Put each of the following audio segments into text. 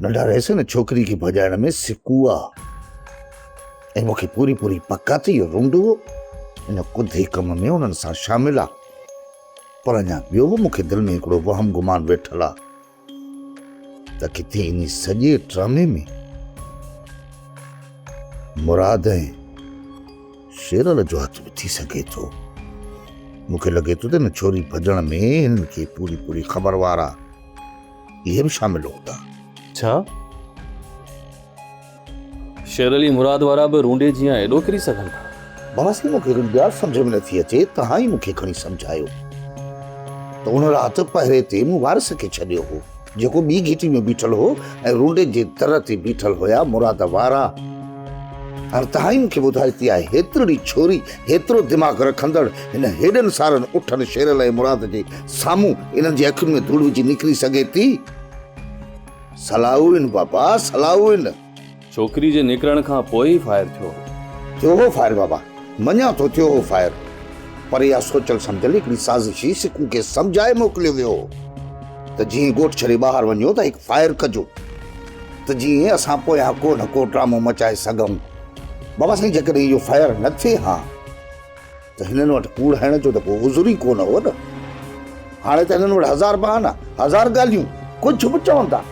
ننڍا رهيس ان ڇوڪري کي ڀڄائڻ ۾ سڪو آ ۽ مون کي پوري پوري پڪ آ ته اهو رونڊو ان ڪڌي ڪم ۾ انهن سان شامل آ. پر اڃا ٻيو به مون کي دل ۾ هڪڙو وهم گمان ويٺل آ ته ڪٿي انهي سڄي ڊرامي ۾ مراد ۽ شيرل جو هٿ به ٿي سگهي ٿو. مون کي لڳي ٿو ته ان ڇوري ڀڄڻ ۾ هنن کي پوري پوري خبر وارا اهي به شامل هوندا. ڇا؟ شير علي مراد وارا به رونڊي جيان ايڏو ڪري سگهن ٿا؟ بابا سائين مون کي هڪڙي ڳالهه سمجهه ۾ نٿي اچي، توهان ئي مون کي کڻي سمجهايو ته ان رات پهري تي مون وارث کي ڇڏيو هو، جيڪو ٻي گهٽي ۾ بيٺل هو ۽ رونڊي جي در تي بيٺل هيا مراد وارا. هاڻ توهان ئي مون کي ٻڌايو ته اها هيترڙي ڇوري، هيترو دماغ رکندڙ، هن هيڏن سارن اٺن شيرل ۽ مراد جي سامهون انهن جي اکين ۾ ڌوڙ وجهي نڪري سگهي ٿي؟ صلاحون بابا صلاحون. ڇوڪري جي نڪرڻ کان پوء ئي فائر ٿيو هو. ٿيو هو فائر بابا، مڃان ٿو ٿيو هو فائر، پر اها سوچيل سمجهيل هڪڙي سازش هئي، سکون کي سمجهائي موڪليو ويو هو ته جيئن ڳوٺ ڇڏي ٻاهر وڃو ته هڪ فائر ڪجو ته جيئن اسان پويان ڪو نه ڪو ڊرامو مچائي سگهون. بابا سائين جيڪڏهن اهو فائر نه ٿئي ها ته هنن وٽ ڪوڙ هڻڻ جو ته ڪو عذر ئي ڪو نه هو نه. هاڻي ته هنن وٽ هزار بهانا، هزار ڳالهيون، ڪجهه به چون ٿا.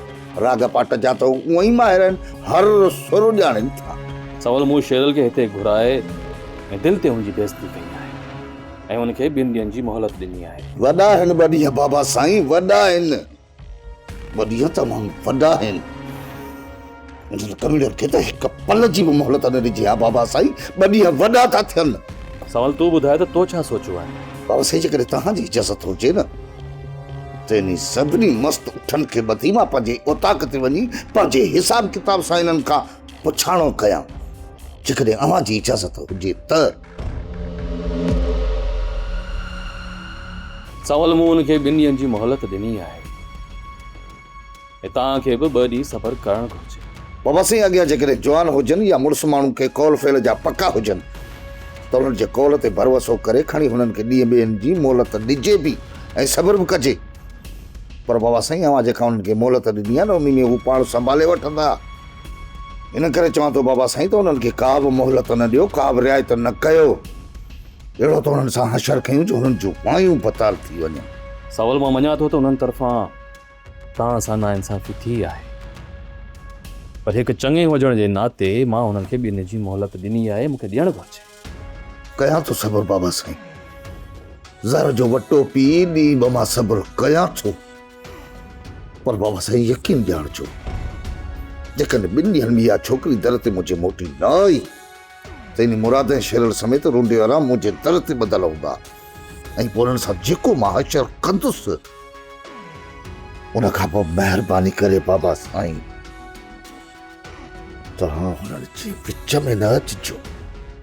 راڳ پاٽ جا ته اونئن ئي ماهر آهن، هر سر ڄاڻين ٿا. سنول مون شيرل کي هتي گهرائي ۽ دل تي هن جي بيعزتي ڪئي آهي ۽ هن کي ٻن ڏينهن جي مهلت ڏني آهي. وڏا آهن ٻه ڏينهن بابا سائين، وڏا آهن. ٻه ڏينهن تمام وڏا آهن. انهن ڪميڻن کي ته هڪ پل جي به مهلت نه ڏجي ها بابا سائين، ٻه ڏينهن وڏا ٿا ٿين. سنول تون ٻڌاء ته تو ڇا سوچيو آهي؟ بابا سائين جيڪڏهن توهان جي اجازت هجي نه ته انهي سڀني مست اٺن کي ٻڌي مان پنهنجي اوطاق تي وڃي پنهنجي حساب ڪتاب سان انهن کان پڇاڻو ڪيان. جيڪڏهن اوهان جي اجازت هجي ته. سنول مون ان کي ٻن ڏينهن جي مهلت ڏني آهي ۽ توهان کي به ٻه ڏينهن صبر ڪرڻ گهرجي. بابا سائين اڳيان جيڪڏهن جوان هجن يا مڙس ماڻهو ڪي قول فعل جا پڪا هجن ته انهن جي قول تي ڀروسو ڪري کڻي هنن کي ڏينهن ٻن جي مهلت ڏجي به ۽ صبر به ڪجي پر بابا سائين اوهان جيڪا انهن کي مهلت ڏني آهي نه انهي ۾ هو پاڻ سنڀالي وٺندا. ان ڪري چوان ٿو بابا سائين ته انهن کي ڪا به مهلت نه ڏيو ڪا به رعايت نه ڪيو. اهڙو ته انهن سان حشر ڪيون جو انهن جون وايون بتال ٿي وڃن. سول مان مڃان ٿو ته انهن طرفان توهان سان ناانصافي ٿي آهي پر هڪ چڱي هجڻ جي ناتي مان انهن کي ٻن جي مهلت ڏني آهي مون کي ڏيڻ گهرجي. ڪيان ٿو صبر بابا سائين. زهر جو وٽو پي ڏينهن ٻه مان صبر ڪيان ٿو. پر بابا سائين يقين ڄاڻجو جيڪڏهن ٻن ڏينهن ۾ اها ڇوڪري در تي منهنجي موٽي نه آئي ته انهي مراد ۽ شيرل سميت رونڊي وارا منهنجي در تي ٻڌل هوندا ۽ پوء انهن سان جيڪو مان حشر ڪندس ان کان پوء مهرباني ڪري بابا سائين توهان هنن جي وچ ۾ نه اچجو.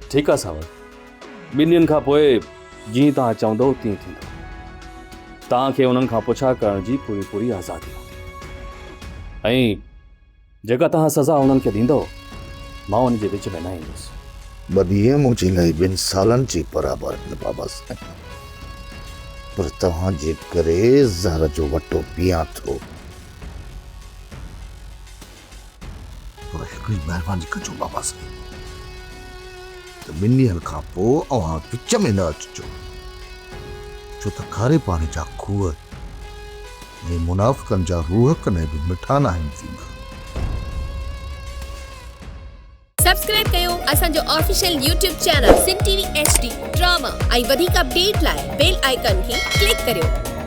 ٺيڪ آ سانول ٻن ڏينهن کان پوء جيئن توهان چوندؤ تيئن ٿيندو. توهان کي انهن کان پڇا ڪرڻ جي پوري پوري آزادي هوندي ۽ جيڪا توهان سزا انهن کي ڏيندؤ، مان ان جي وچ ۾ نه ايندس. ٻه ڏينهن منهنجي لاء ٻن سالن جي برابر آهن بابا سائين، پر توهان جي ڪري زهر جو وٽو پيئان ٿو. پر هڪڙي مهرباني ڪجو بابا سائين ته ٻن ڏينهن کان پوء اوهان وچ ۾ نه اچجو، ڇو ته کاري پاڻي جا کوهه ۽ منافقن جا روح ڪڏهن به مٺا ناهن ٿيندا. سبسڪرائب ڪيو اسان جو official YouTube channel Sindh T V H D drama ۽ وڌيڪ اپڊيٽ لاء بيل آئيڪان کي ڪلڪ ڪريو.